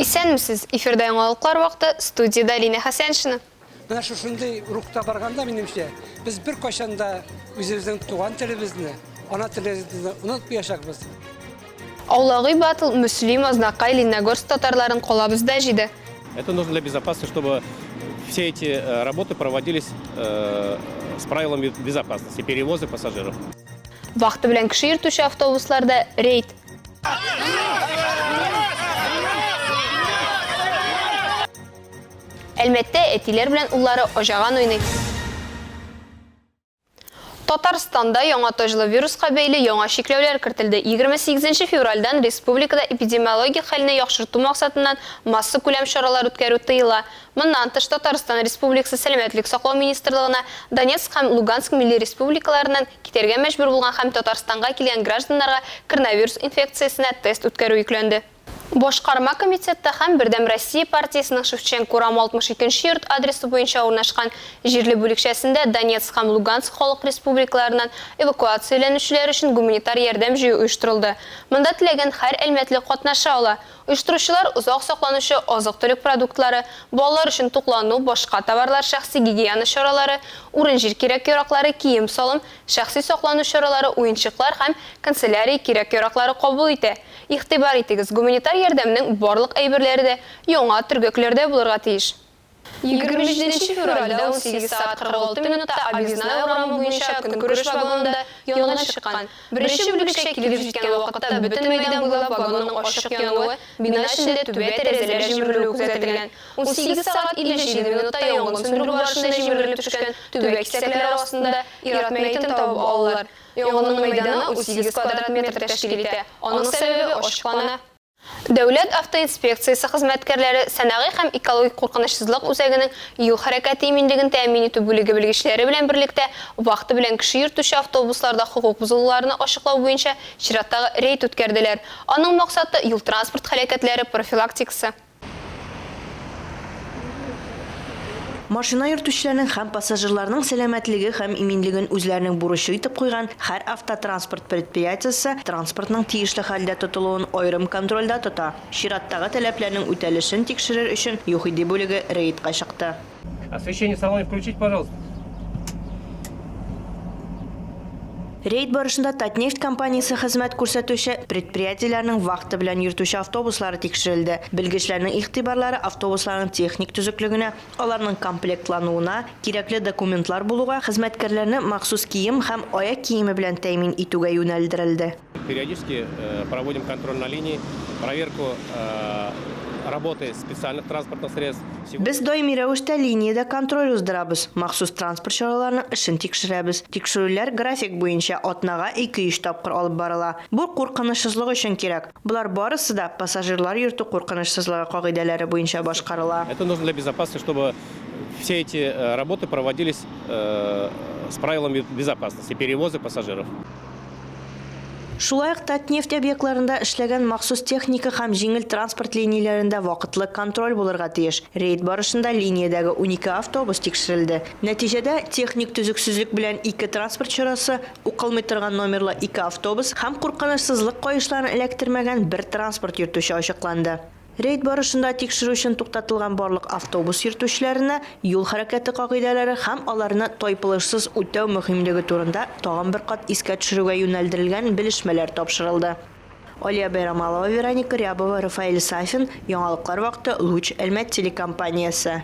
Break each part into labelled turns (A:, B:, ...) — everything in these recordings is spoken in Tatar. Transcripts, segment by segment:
A: Исәнмесез! Эфирда яңалыклар вакыты, студиядә Линә Хәсәншина.
B: Менә шушындый рухта барганда, минемчә, без беркайчан да үзебезнең туган телебезне, ана телебезне онытмаячакбыз.
A: Аулагый батл Мөслим, Азнакай, Лениногорск татарларын калабызда җыйды.
C: Это нужно для безопасности, чтобы все эти э, работы проводились э, с правилами безопасности, перевоза пассажиров.
A: Вахта белән кеше йөртүче автобусларда рейд. Әлмәттә әтиләр белән уллары аҗаган уйный. Татарстанда яңа таҗлы вируска бәйле яңа чикләүләр кертелде. 28 февральдән республикада эпидемиологик хәлне яхшырту максатыннан массакүләм чаралар үткәрү тыела. Моннан тыш, Татарстан Республикасы Сәламәтлек саклау министрлыгына Донецк һәм Луганск милли республикаларыннан китәргә мәҗбүр булган һәм Татарстанга килгән гражданнарга коронавирус инфекциясенә тест үткәрү йөкләнде. Башкарма комитетта һәм Бердәм Россия партиясенең Шевченко урамы 62 нче йорт адресы буенча урнашкан җирле бүлекчәсендә Донецк һәм Луганск халык республикаларыннан эвакуацияләнүчеләр өчен гуманитар ярдәм җыю оештырылды. Монда теләгән һәр әлмәтле катнаша ала. Оештыручылар озак сакланучы азык-төлек продуктлары, балалар өчен туклану, башка товарлар, шәхси гигиена чаралары, урын-җир кирәк-яраклары, кием-салым, шәхси саклану чаралары, уенчыклар һәм канцелярия кирәк-яраклары кабул итә. Игътибар итегез, гуманитар ярдәмнең барлык әйберләре дә яңа төргәкләрдә булырга тиеш. 27 нче февральдә 18 сәгать 46 минутта Объездная урамы буенча көнкүреш вагонында янгын чыккан. Беренче бүлекчә килеп җиткән вакытта бөтен мәйдан буйлап вагонның ачык януы, бина эчендә түбә, тәрәзәләр җимерелүе күзәтелгән. 18 сәгать 57 минутта янгын сүндерү барышында җимерелеп төшкән түбә кисәкләре астында ир-ат мәетен табып алалар. Янгынның мәйданы 18 квадрат метр тәшкил итә. Аның сәбәбе ачыклана. Дәүләт автоинспекциясе хезмәткәрләре Сәнәгый һәм экологик куркынычсызлык үзәгенең юл хәрәкәте иминлеген тәэмин итү бүлеге белгечләре белән берлектә вахта белән кеше йөртүче автобусларда хокук бозылуларны ачыклау буенча чираттагы рейд үткәрделәр. Аның максаты, юл-транспорт һәлакәтләре профилактикасы.
D: Машина йөртүчеләрнең һәм пассажирларның сәламәтлеге һәм иминлеген үзләренең бурычы итеп куйган һәр автотранспорт предприятиесе транспортның тиешле хәлдә тотылуын аерым контрольдә тота. Чираттагы таләпләрнең үтәлешен тикшерер өчен ЮХИДИ бүлеге рейдка чыкты.
C: Освещение в салоне включить, пожалуйста.
D: Рейд барышында Татнефть компаниясе хезмәт күрсәтүче предприятиеләрнең вахта белән йөртүче автобуслары тикшерелде. Белгечләрнең игътибарлары автобусларның техник төзеклегенә, аларның комплектлануына, кирәкле документлар булуга, хезмәткәрләрне махсус кием һәм аяк киеме белән тәэмин итүгә юнәлдерелде.
C: Периодически проводим контроль на линии, проверку работы специальных транспортных средств.
D: Без даими рәвештә линиядә контроль уздырабыз, махсус транспорт чараларының эшен тикшерәбез. Тикшерүләр график буенча атнага ике-өч тапкыр алып барыла. Бу куркынычсызлык өчен кирәк. Болар барысы да пассажирлар йөртү куркынычсызлыгы кагыйдәләре буенча башкарыла.
C: Это нужно для безопасности, чтобы все эти работы проводились с правилами безопасности перевоза пассажиров.
D: Шулай ук Татнефть объектларында эшләгән махсус техника һәм җиңел транспорт линияләрендә вакытлы контроль булырга тиеш. Рейд барышында линиядәге 12 автобус тикшерелде. Нәтиҗәдә, техник төзексезлек белән ике транспорт чарасы, укылмый торган номерлы ике автобус һәм куркынычсызлык каешларын эләктермәгән бер транспорт йөртүче ачыкланды. Рейд барышында тикшерү өчен туктатылган барлык автобус йөртүчеләренә юл хәрәкәте кагыйдәләре һәм аларны тайпылышсыз үтәү мөһимлеге турында тагын бер кат искә төшерүгә юнәлдерелгән белешмәләр тапшырылды. Алия Бәйрамалова, Вероника Рябова, Рафаэль Сафин, Яңалыклар вакыты, Луч, Әлмәт телекомпаниясе.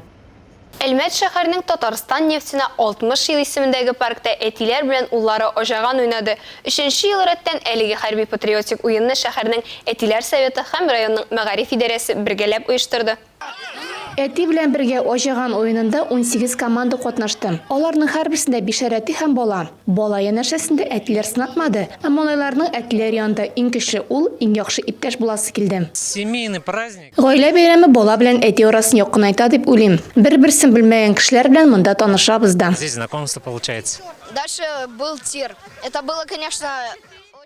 A: Әлмәт шәһәренең Татарстан нефтенә 60 ел исемендәге паркта әтиләр белән уллары аҗаган уйнады. Өченче ел рәттән әлеге хәрби-патриотик уенны шәһәрнең Әтиләр советы һәм районның мәгариф идарәсе бергәләп оештырды.
E: Әти белән бергә Аҗаган уенында 18 команда катнашты. Аларның һәрберсендә бишәр әти һәм бала. Бала янәшәсендә әтиләр сынатмады, ә малайларның әтиләр янында иң көчле ул, иң яхшы иптәш буласы килде.
F: Семейный праздник.
E: Гаилә бәйрәме бала белән әти арасын якынайта дип уйлыйм. Бер-берсен белмәгән кешеләр белән монда танышабыз да.
F: Здесь знакомство получается.
G: Дальше был тир. Это было, конечно,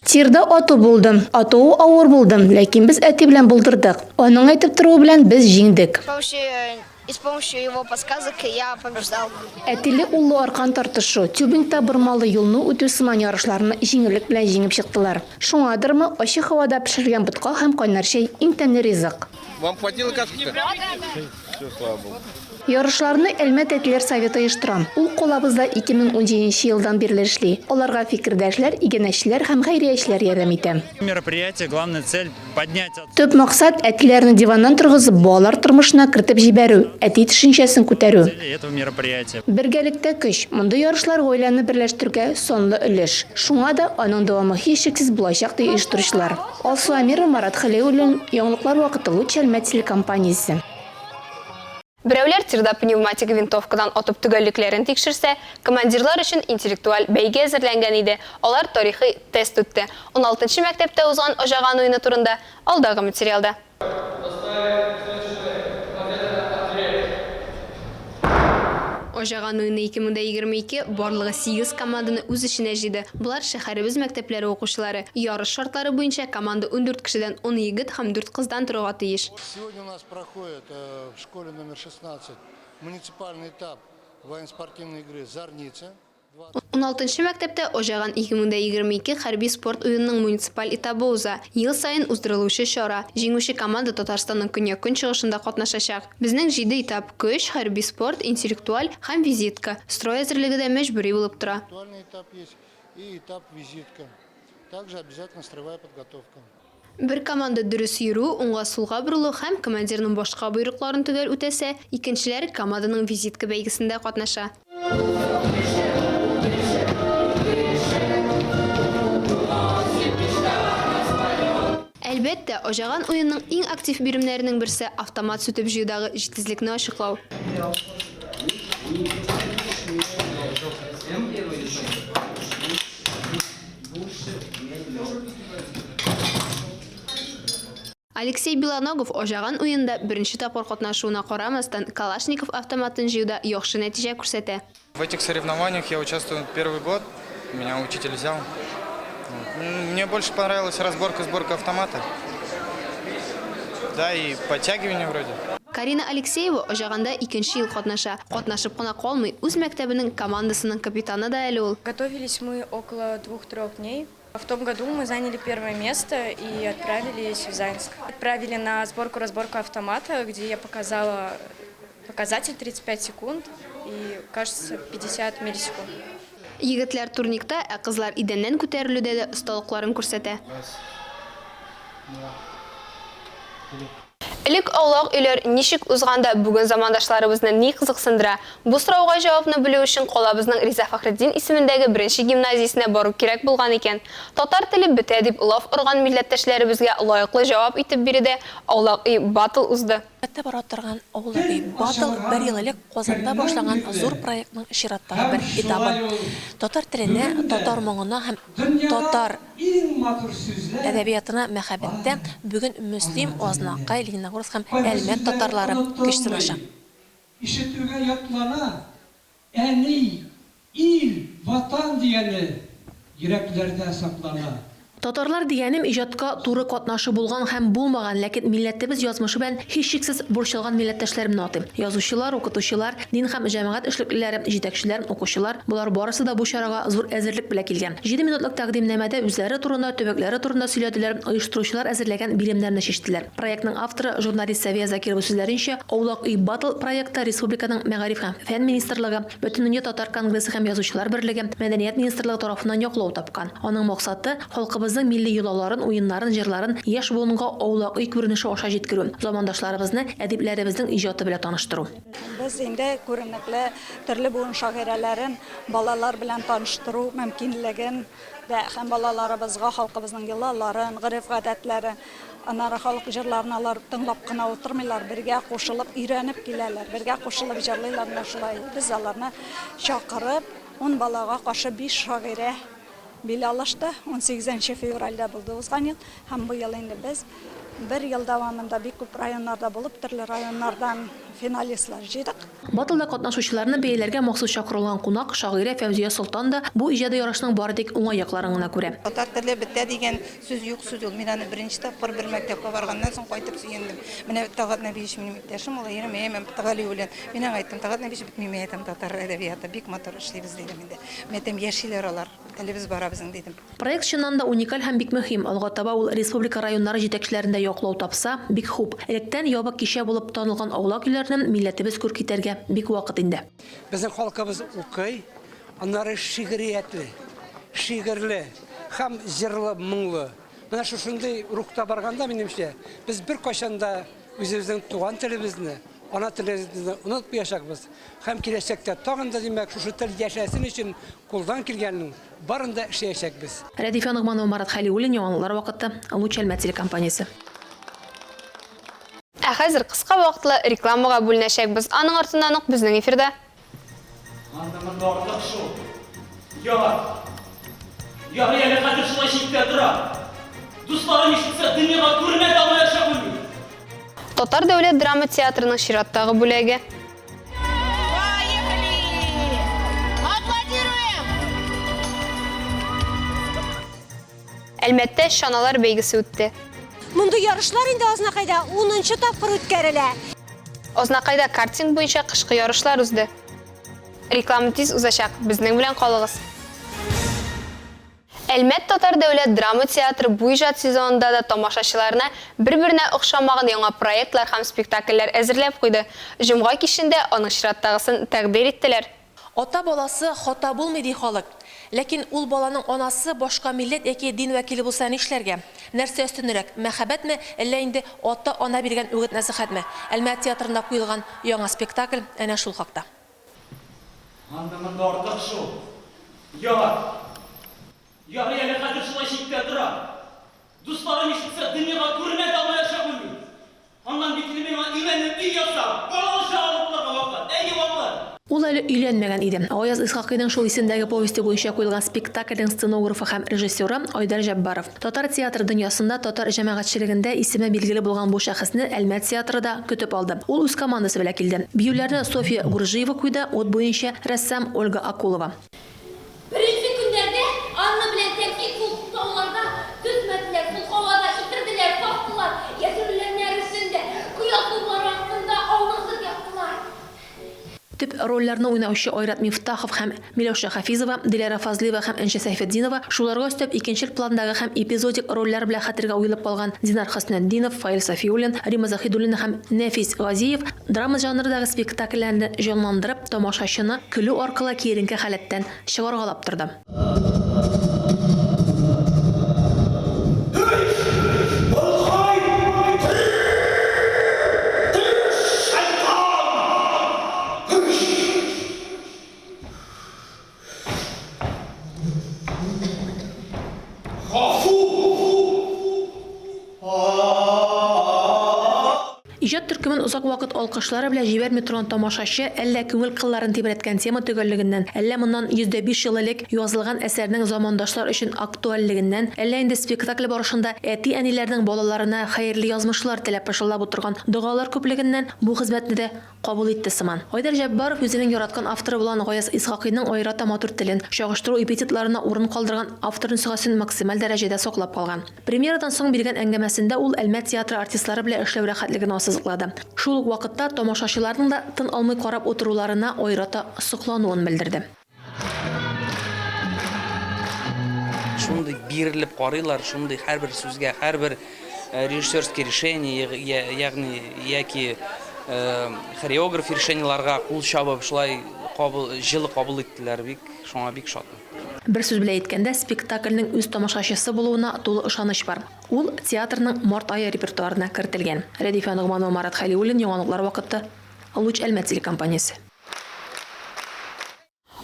E: Тирда ату булды. Атуы авыр булды, ләкин без әти белән булдырдык. Аның әйтеп торуы белән без җиңдек.
G: С помощью, и с помощью его подсказок я побеждал.
E: Әтиле-уллы аркан тартышу, тюбингта бормалы юлны үтү сыман ярышларны җиңеллек белән җиңеп чыктылар. Шуңадырмы, ачык һавада пешерелгән ботка һәм кайнар чәй иң тәмле ризык.
H: Вам хватило каски-то? Все, слава богу.
E: Ярышларны Әлмәт әтиләр советы оештыра. Ул калабызда 2017 елдан бирле эшли. Аларга фикердәшләр, иганәчеләр һәм хәйриячеләр ярдәм итә.
I: Мероприятие, главная цель – поднять
E: Төп максат, әтиләрне диваннан торгызып, балалар тормышына кертеп җибәрү, әти төшенчәсен күтәрү.
I: цели этого мероприятия.
E: Бергәлектә көч. Мондый ярышлар гаиләне берләштерүгә санлы өлеш. Шуңа да аның дәвамы һичшиксез булачак, ди оештыручылар. Алсу Әмирова, Марат Хәлиуллин, Яңалыклар вакыты, Луч Әлмәт телекомпаниясе.
A: Берәүләр тирда пневматик винтовкадан атып төгәллекләрен тикшерсә, командирлар өчен интеллектуаль бәйге әзерләнгән иде, алар тарихи тест үтте. Уналтынчы мәктәптә узган Аҗаган уены турында алдагы материалда. Аҗаган уены 2022 барлыгы сигез команданы үз эченә җыйды. Болар, шәһәребез мәктәпләре укучылары. Ярыш шартлары буенча, команда 14 кешедән, ун егет һәм дүрт кыздан торырга тиеш.
J: Сегодня у нас проходит в школе номер 16 муниципальный этап военно-спортивной игры «Зарница».
A: Уналтынчы мәктәптә Аҗаган 2022 хәрби-спорт уенының муниципаль этабы уза. Ел саен уздырылучы чара. Җиңүче команда Татарстанның көньяк-көнчыгышында катнашачак. Безнең җиде этап, көч, хәрби спорт, интеллектуаль һәм визитка. Строй әзерлеге дә мәҗбүри булып тора.
J: Интеллектуальный этап есть и этап визитка. Также обязательно строевая подготовка.
A: Бер команда дөрес йөрү, уңга-сулга борылу һәм командирның башка боерыкларын төгәл үтәсә, икенчеләре команданың визитка бәйгесендә катнаша. Әлбәттә, Аҗаган уенының иң актив биремнәренең берсе, автомат сүтеп җыюдагы җитезлекне ачыклау. Алексей Белоногов Аҗаган уенында беренче тапкыр катнашуына карамастан, Калашников автоматын җыюда яхшы нәтиҗә күрсәтә.
K: В этих соревнованиях я участвую первый год. Меня учитель взял. Мне больше понравилась разборка-сборка автомата. Да, и подтягивание вроде.
A: Карина Алексеева Аҗаганда икенче ел катнаша. Катнашып кына калмый, үз мәктәбенең командасының капитаны да әле ул.
L: Готовились мы около двух-трех дней. В том году мы заняли первое место и отправились в Заинск. Отправили на сборку-разборку автомата, где я показала показатель 35 секунд и, кажется, 50 миллисекунд.
A: Егетләр турникта, ә кызлар идәннән күтәрелүдә дә осталыкларын күрсәтә. Элек аулак өйләр ничек узган да, бүген замандашларыбызны ни кызыксындыра? Бу сорауга җавапны белү өчен калабызның Риза Фәхретдин исемендәге беренче гимназиясенә бару кирәк булган икән. Татар теле бетә дип лаф орган милләттәшләребезгә лаеклы җавап итеп биредә Аулак өй баттл узды.
M: Әлмәттә бара торган Аулак өй баттл бер ел элек Казанда башланган зур проектның чираттагы бер этабы. Татар теленә, татар моңына һәм татар әдәбиятына мәхәббәттә бүген Мөслим, Азнакай, Лениногорск һәм Әлмәт татарлары көч сынаша.
B: Ишетүгә ятлана, Әни, ил, Ватан дигәне йөрәкләрдә саклана.
M: Татарлар дигәнем иҗатка туры катнашы булган һәм булмаган, ләкин милләтебез язмышы белән һичшиксез борчылган милләттәшләремне атыйм. Язучылар, укытучылар, дин һәм җәмәгать эшлеклеләре, җитәкчеләр, укучылар, болар барысы да бу чарага зур әзерлек белән килгән. Җиде минутлык тәкъдимнамәдә үзләре турында, төбәкләре турында сөйләделәр, оештыручылар әзерләгән биремнәрне чиштеләр. Проектның авторы, журналист Сәвия Закирова сүзләренчә, Аулак өй баттл проекты республиканың Мәгариф һәм фән министрлыгы, Бөтендөнья татар конгрессы һәм Язучылар берлеге, Мәдәният министрлыгы тарафыннан яклау тапкан. Аның максаты, халкыбызның милли йолаларын, уеннарын, җырларын яшь буынга аулак өй күренеше аша җиткерү, замандашларыбызны әдипләребезнең иҗаты белән таныштыру.
N: Без инде күренекле төрле буын шагыйрәләрен балалар белән таныштыру мөмкинлеген дә һәм балаларыбызга халкыбызның йолаларын, гореф-гадәтләрен, аннары халык җырларын алар тыңлап кына утырмыйлар, бергә кушылып өйрәнеп киләләр, бергә кушылып җырлыйлар. Менә шулай без аларны чакырып, ун балага каршы биш шагыйрә бил алышты. Унсигезенче февральдә булды узган ел һәм быел инде без бер ел дәвамында бик күп районнарда булып, төрле районнардан финалистлар җыйдык.
M: Баттлда катнашучыларны бәяләргә махсус чакырылган кунак, шагыйрә Фәүзия Солтан да бу иҗади ярышның бары тик уңай якларын гына күрә.
O: Татар теле бетә дигән сүз юк сүз ул. Мин аны беренче тапкыр бер мәктәпкә барганнан соң кайтып сөендем. Менә Тәлгать Нәбиевич минем иптәшем, ул әйе, мин Галиуллин. Мин аңа әйттем, Тәлгать Нәбиевич, бетми, мин әйтәм, татар әдәбияты бик матур эшлибез, дидем инде. Мин әйтәм, яшиләр алар. Телебез бара безнең, дидем.
M: Проект чыннан да уникаль һәм бик мөһим. Алга таба ул республика районнары җитәкчеләрен дә яклау тапса, бик хуп. Электән ябык кичә булып танылган аулак өйләрне милләтебез күрк итәргә бик вакыт инде.
B: Безнең халкыбыз укый, аннары шигъриятле, шигырьле һәм җырлы, моңлы. Менә шушындый рухта барганда, минемчә, без беркайчан да үзебезнең туган телебезне, ана телебезне онытмаячакбыз һәм киләчәктә тагын да, димәк, шушы тел яшәсен өчен кулдан килгәннең барын да эшләячәкбез.
M: Рәдифә Ногманова, Марат Хәлиуллин, Яңалыклар вакыты, Луч Әлмәт телекомпаниясе.
A: Ә хәзер кыска вакытлы рекламага бүленәчәкбез. Аның артыннан ук безнең эфирда.
P: Анда монда артык шул. Ярар. Ярый әле хәзер шулай читтә тора. Дусларым ишетсә, дөньяга күренә дә алмаячак ул.
A: Татар дәүләт драма театрының чираттагы бүләге. Әлмәттә чаналар бәйгесе үтте.
Q: Мондый ярышлар инде Азнакайда унынчы тапкыр үткәрелә.
A: Азнакайда картинг буенча кышкы ярышлар узды. Реклама тиз узачак, безнең белән калыгыз. Әлмәт татар дәүләт драма театры бу иҗат сезонында да тамашачыларына бер-беренә охшамаган яңа проектлар һәм спектакльләр әзерләп куйды. Җомга кичендә аның чираттагысын тәкъдир иттеләр.
M: Ата баласы хата булмый, ди халык. Ләкин ул баланың анасы башка милләт яки дин вәкиле булса нишләргә? Нәрсә өстенрәк, мәхәббәтме, әллә инде ата-ана биргән үгет-нәсыйхәтме? Әлмәт театрында куелган яңа спектакль әнә шул хакта.
P: Анда монда артык шул. Ярар. Ярый әле хәзер шулай читтә тора. Дусларым ишетсә, дөньяга күренә дә алмаячак мин. Аннан бит инде миңа өйләнеп, өй ясап, балалы чагалы булырга вакыт. Әйе, вакыт!
M: Ул әле өйләнмәгән иде. Гаяз Исхакыйның шул исемдәге повесте буенча куелган спектакльнең сценографы һәм режиссеры, Айдар Җәббаров. Татар театр дөньясында, татар җәмәгатьчелегендә исеме билгеле булган бу шәхесне Әлмәт театры да көтеп алды. Ул үз командасы белән килде. Биюләрне Софья Гуржиева куйды, ут буенча, рәссам Ольга Акулова.
R: Беренче көннәрдә Анна белән Тәнкыйть шул тауларда төзмәделәр, шул һавада исерделәр, сафтылар, яшел үләннәр өстендә, кояш нурлары астында аунасып яттылар.
M: Төп рольләрне уйнаучы Айрат Мифтахов һәм Миләүшә Хафизова, Диләрә Фазлыева һәм Энҗе Сәйфетдинова, шуларга өстәп икенчел пландагы һәм эпизодик рольләр белән хәтергә уелып калган Динар Хөснетдинов, Фаил Сафиуллин, Рима Заһидуллина һәм Нәфис Газиев драма жанрындагы спектакльләрне җанландырып, Тамашачыны көлү аркылы киеренке халәттән чыгаргалап торды. Иҗат төркемен озак вакыт алкышлары белән җибәрми торган тамашачы әллә күңел кылларын тибрәткән тема төгәллегеннән, әллә моннан 105 ел элек язылган әсәрнең замандашлар өчен актуальлегеннән, әллә инде спектакль барышында әти-әниләрнең балаларына хәерле язмышлар теләп пышылдап утырган догалар күплегеннән бу хезмәтне дә кабул итте сыман. Айдар Җәббаров үзенең яраткан авторы булган Гаяз Исхакыйның аерата матур телен, чагыштыру эпитетларына урын калдырган автор нөсхәсен максималь дәрәҗәдә саклап калган. Премьерадан соң биргән әңгәмәсендә ул Әлмәт театры артистлары белән эшләү рәхәтлеген ассызыклады. Шул ук вакытта тамашачыларның да тын алмый карап утыруларына аерата соклануын белдерде.
S: Шундый бирелеп карыйлар, шундый һәрбер сүзгә, һәрбер режиссерский решение, ягъни яки хореограф решениеларга кул чабып, шулай кабул, җылы кабул иттеләр, бик шуңа бик шатмын.
M: Бер сүз белән әйткәндә, спектакльнең үз тамашачысы булуына тулы ышаныч бар. Ул театрның март ае репертуарына кертелгән. Рәдифә Ногманова, Марат Хәлиуллин, Яңалыклар вакыты, Луч Әлмәт телекомпаниясе.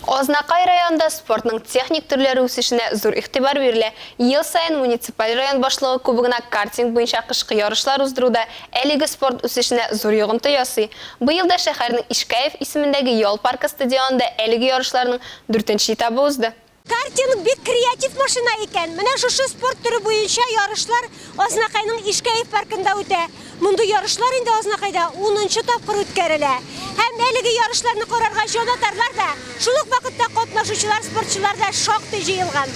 A: Азнакай районында спортның техник төрләре үсешенә зур игътибар бирелә. Ел саен муниципаль район башлыгы кубогына картинг буенча кышкы ярышлар уздыру да әлеге спорт үсешенә зур йогынты ясый. Быел да шәһәрнең Ишкәев исемендәге ял паркы стадионында әлеге ярышларның Дүртенче этабы узды.
Q: Картинг бик креатив машина икән. Менә шушы спорт төре буенча ярышлар Азнакайның Ишкәев паркында үтә. Мондый ярышлар инде Азнакайда унынчы тапкыр үткәрелә. Һәм әлеге ярышларны карарга җанатарлар да, шул ук вакытта катнашучылар, спортчылар да шактый җыелган.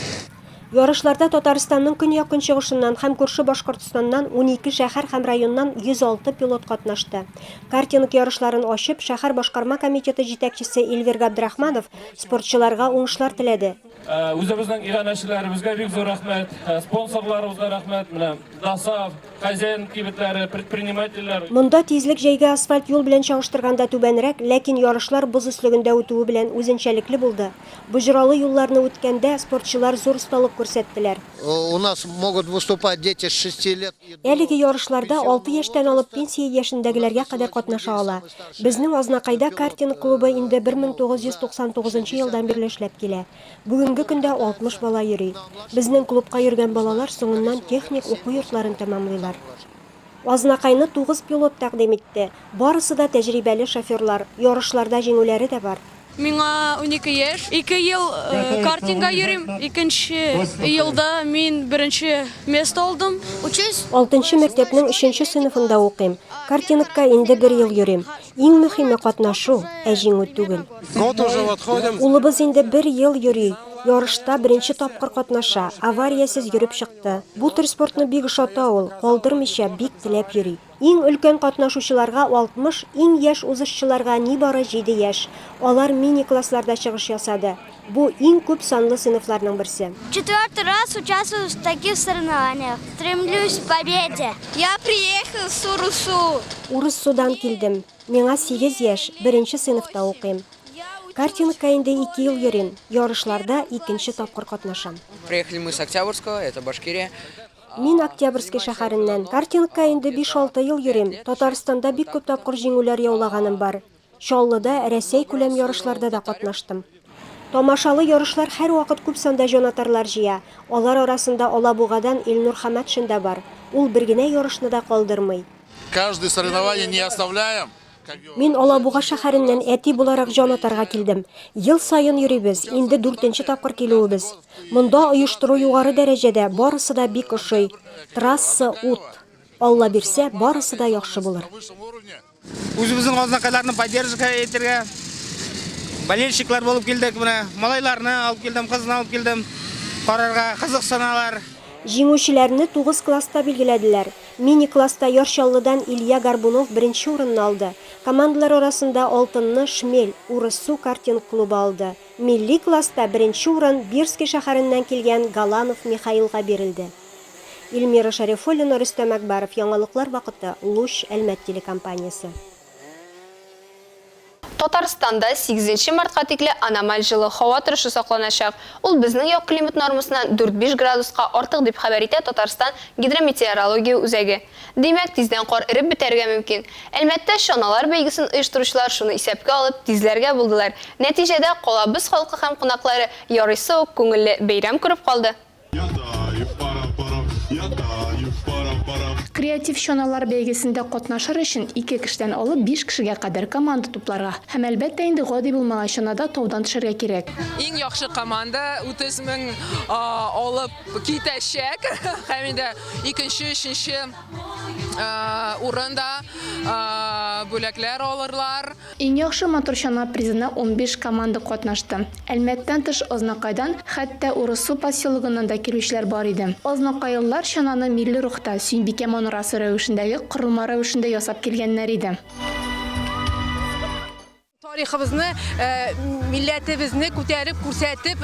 Q: Ярышларда Татарстанның көньяк-көнчыгышыннан һәм күрше Башкортстаннан 12 шәһәр һәм районнан 106 пилот катнашты. Картинг ярышларын ачып, шәһәр башкарма комитеты җитәкчесе Эльвир Габдрахманов спортчыларга уңышлар теләде.
T: Үзебезнең иганәчеләребезгә бик зур рәхмәт, спонсорларыбызга рәхмәт, менә ДОСААФ, Хозяин кибетләре, предпринимательләр.
Q: Монда тизлек җәйге асфальт юл белән чагыштырганда түбәнрәк, ләкин ярышлар боз өслегендә үтүе белән үзенчәлекле булды. Боҗралы юлларны үткәндә, спортчылар зур осталык күрсәттеләр.
J: У нас могут выступать дети с шести лет и до.
Q: Әлеге ярышларда алты яшьтән алып пенсия яшендәгеләргә кадәр катнаша ала. Безнең Азнакайда картинг клубы инде 1999 елдан бирле эшләп килә. Бүгенге көндә 60 бала йөри. Безнең клубка йөргән балалар соңыннан техник уку йортларын тәмамлыйлар. Азнакайны тугыз пилот тәкъдим итте. Барысы да тәҗрибәле шоферлар, ярышларда җиңүләре дә бар.
U: Миңа 12 яшь. Ике ел картингга йөрим. Икенче елда мин беренче место алдым. Учусь.
Q: Алтынчы мәктәпнең өченче сыйныфында укыйм. Картингка инде бер ел йөрим. Иң мөхиме катнашу, ә җиңү түгел.
H: Год уже вот ходим.
Q: Улыбыз инде бер ел йөри. Ярышта беренче тапкыр катнаша, авариясез йөреп чыкты. Бу төр спортны бик ошата ул, калдырмыйча, бик теләп йөри. Иң өлкән катнашучыларга 60, иң яшь узышчыларга нибары җиде яшь. Алар мини-классларда чыгыш ясады. Бу иң күп санлы сыйныфларның берсе.
G: Четвертый раз участвую в таких соревнованиях. Стремлюсь к победе. Я приехал с Урусу.
Q: Урыссудан килдем. Миңа сигез яшь, беренче сыйныфта укыйм. Картингка инде ике ел йөрим, ярышларда икенче тапкыр катнашам.
V: Приехали мы с Октябрьского, это Башкирия.
Q: Мин Октябрьский шәһәреннән. Картингка инде биш-алты ел йөрим. Татарстанда бик күп тапкыр җиңүләр яулаганым бар. Чаллыда Рәсәй күләм ярышларда да катнаштым. Тамашалы ярышлар һәрвакыт күп санда җанатарлар җыя. Алар арасында Алабугадан Илнур Хәмәтшин да бар. Ул бер генә ярышны да калдырмый.
H: Каждое соревнование не оставляем.
Q: Мин Алабуга шәһәреннән әти буларак җан атарга килдем. Ел саен йөрибез, инде дүртенче тапкыр килүебез. Монда оештыру югары дәрәҗәдә, барысы да бик ошый. Трасса ут. Алла бирсә, барысы да яхшы булыр.
W: Үзебезнең азнакайларны поддержка итергә болельщиклар булып килдек. Менә малайларны алып килдем, кызны алып килдем. Карарга кызыксыналар.
Q: Җиңүчеләрне тугыз класста билгеләделәр. Мини-класста Яр Чаллыдан Илья Горбунов беренче урынны алды. Командалар арасында алтынны Шмель, Урыссу картинг-клубы алды. Милли класста беренче урын Бирский шәһәреннән килгән Галанов Михаилга бирелде. Эльмира Шәрифуллина, Рөстәм Әкбәров, Яңалыклар вакыты, Луч, Әлмәт телекомпаниясе.
A: Татарстанда сигезенче мартка тикле аномаль җылы һава торышы сакланачак. Ул безнең як климат нормасыннан дүрт-биш градуска артык, дип хәбәр итә Татарстан Гидрометеорология үзәге. Димәк, тиздән кар эреп бетәргә мөмкин. Әлмәттә чаналар бәйгесен оештыручылар шуны исәпкә алып, тизләргә булдылар. Нәтиҗәдә, калабыз халкы һәм кунаклары ярыйсы ук күңелле бәйрәм күреп калды.
E: Креатив чаналар бәйгесендә катнашыр өчен ике кешедән алып биш кешегә кадәр команда тупларга һәм, әлбәттә инде, гади булмаган чанада таудан төшәргә кирәк.
X: Иң яхшы команда 30 мең алып китәчәк һәм инде икенче, өченче урын да бүләкләр алырлар.
E: Иң яхшы матур чана призына 15 команда катнашты. Әлмәттән тыш, Азнакайдан, хәтта Урыссу поселогыннан да килүчеләр бар иде. Азнакайлылар чананы милли рухта, Сөембикә манарасы рәвешендәге корылма рәвешендә ясап килгәннәр иде.
Y: Тарихыбызны, милләтебезне күтәреп, күрсәтеп,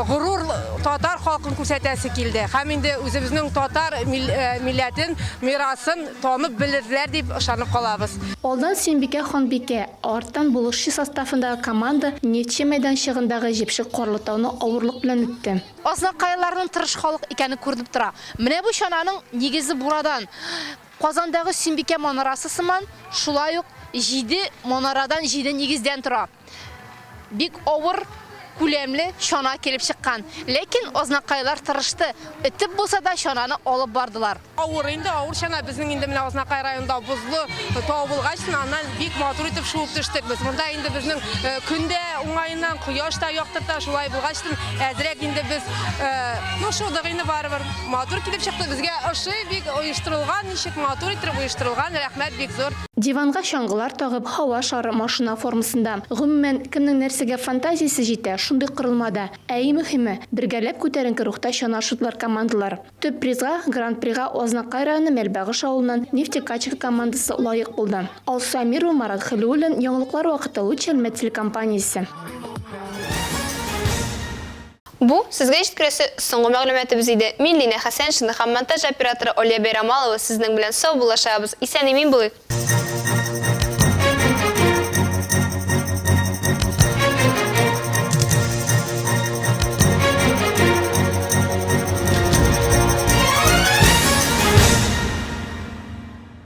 Y: горур татар халкын күрсәтәсе килде. Һәм инде үзебезнең татар милләтен, мирасын танып белерләр дип ышанып калабыз.
E: Алдан Сөембикә ханбикә, ә арттан булышчы составындагы команда Нефтьче мәйданчыгындагы җепшек карлы тауны авырлык белән үтте.
Z: Азнакайлыларның тырыш халык икәне күренеп тора. Менә бу чананың нигезе бурадан. Казандагы Сөембикә манарасы сыман, шулай ук җиде манарадан, җиде нигездән тора. Бик авыр, күләмле чана килеп чыккан. Ләкин азнакайлар тырышты, этеп булса да чананы алып бардылар.
Y: Авыр инде, авыр чана. Безнең инде менә Азнакай районында бозлы тау булгач, аннан бик матур итеп шуып төштек без. Монда инде безнең көн дә уңаеннан, кояш та яктырта, шулай булгач, әзрәк инде без, ну, шудык инде барыбер. Матур килеп чыкты, безгә ошый бик оештырылган, ничек матур иттереп оештырылган, рәхмәт бик зур.
E: Диванга чаңгылар тагып, һава шары, машина формасында. Гомумән, кемнең нәрсәгә фантазиясе җитә, шундый корылмада, ә иң мөһиме, бергәләп күтәренке рухта чана шудылар командалар. Төп призга, Гран-прига Азнакай районы Мәлбагыш авылыннан Нефтекачка командасы лаек булды. Алсу Әмирова, Марат Хәлиуллин, Яңалыклар вакыты, Луч Әлмәт телекомпаниясе.
A: Бу, сезгә җиткерәсе соңгы мәгълүматыбыз иде. Мин Линә Хәсәншина һәм монтаж операторы Алия Бәйрамалова сезнең белән саубуллашабыз. Исән-имин булыйк!